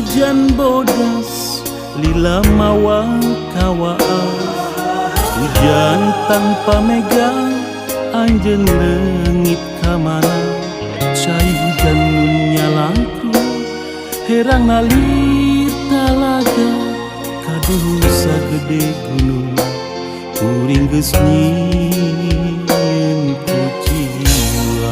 Hujan bodas lila mawa kawaas, hujan tanpa mega anjeun leungit ka mana. Cai hujan nu nyalangkrung herang nalir talaga, kaduhung sagede gunung kuring geus nyieun ku jiwa.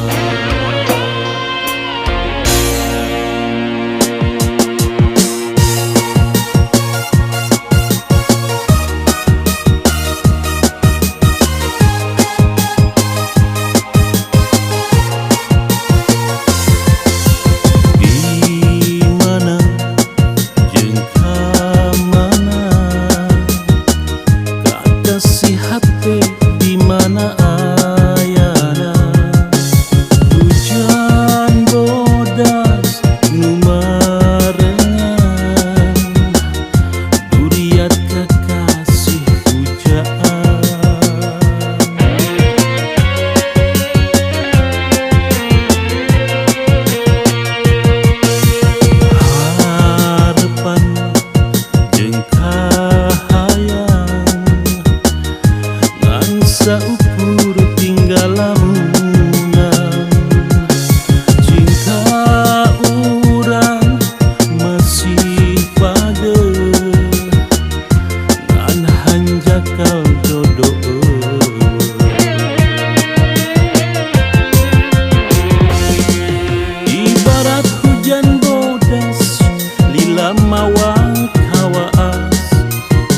Di mana jeung ka mana kakasih hate, di mana ayana? Hujan bodas nu marengan duriat kakasih pujaan. Harepan jeung kahayang ngan saukur tinggal lamunan. Cinta urang masih pageuh ngan hanjakal jodoh eueuh. Ibarat hujan bodas lila mawa kawaas,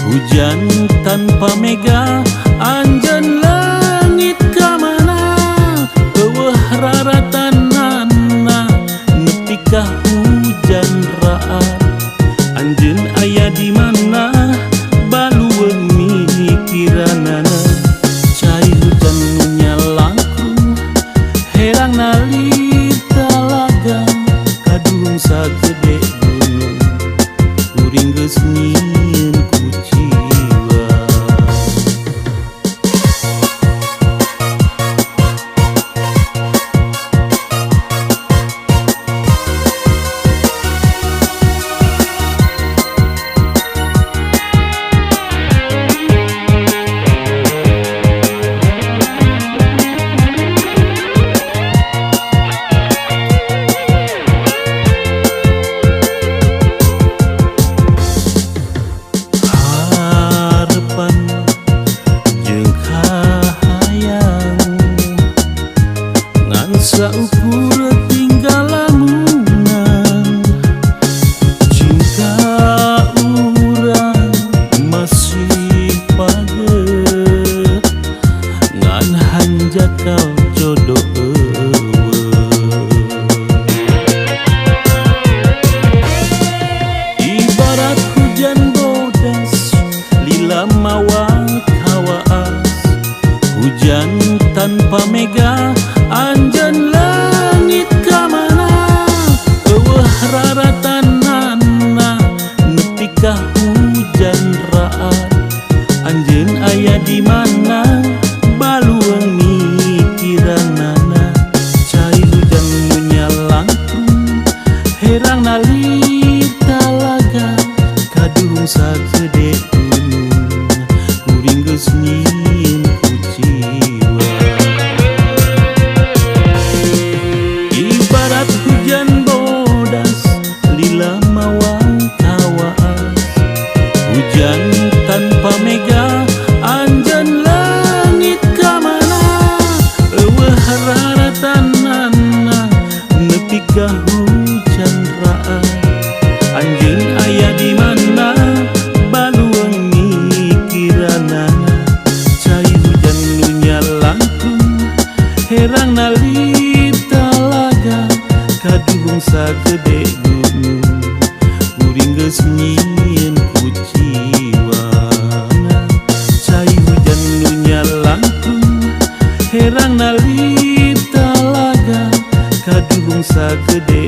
hujan tanpa mega anjeun leungit ka mana. Eueuh raratanana nepi ka hujan raat, anjeun aya di mana balueung mikiranana. Cai hujan nu nyalangkrung herang nalir talaga, kaduhung sagede gunung kuring geus nyieun ku jiwa. Harepan jeung kahayang ngan saukur tinggal lamunan. Cinta urang masih pageuh ngan hanjakal jodoh eueuh. Ibarat hujan bodas lila mawa kawaas, hujan tanpa mega anjeun leungit ka mana. Eueuh raratanana nepi ka hujan raat, anjeun aya di mana balueung mikiranana. Cai hujan nu nyalangkrung herang nalir talaga, kaduhung sagede gunung kuring geus nyieun ku jiwa. Ibarat hujan bodas lila mawa kawaas, hujan tanpa mega anjeun leungit ka mana. Eueuh raratanana nepi ka hujan raat, anjeun aya di mana balueung mikiranana. Cai hujan nu nyalangkrung herang nalir talaga, kaduhung sagede gunung kuring geus nyieun ku jiwa. Cai hujan nu nyalangkrung herang nalir talaga, kaduhung sagede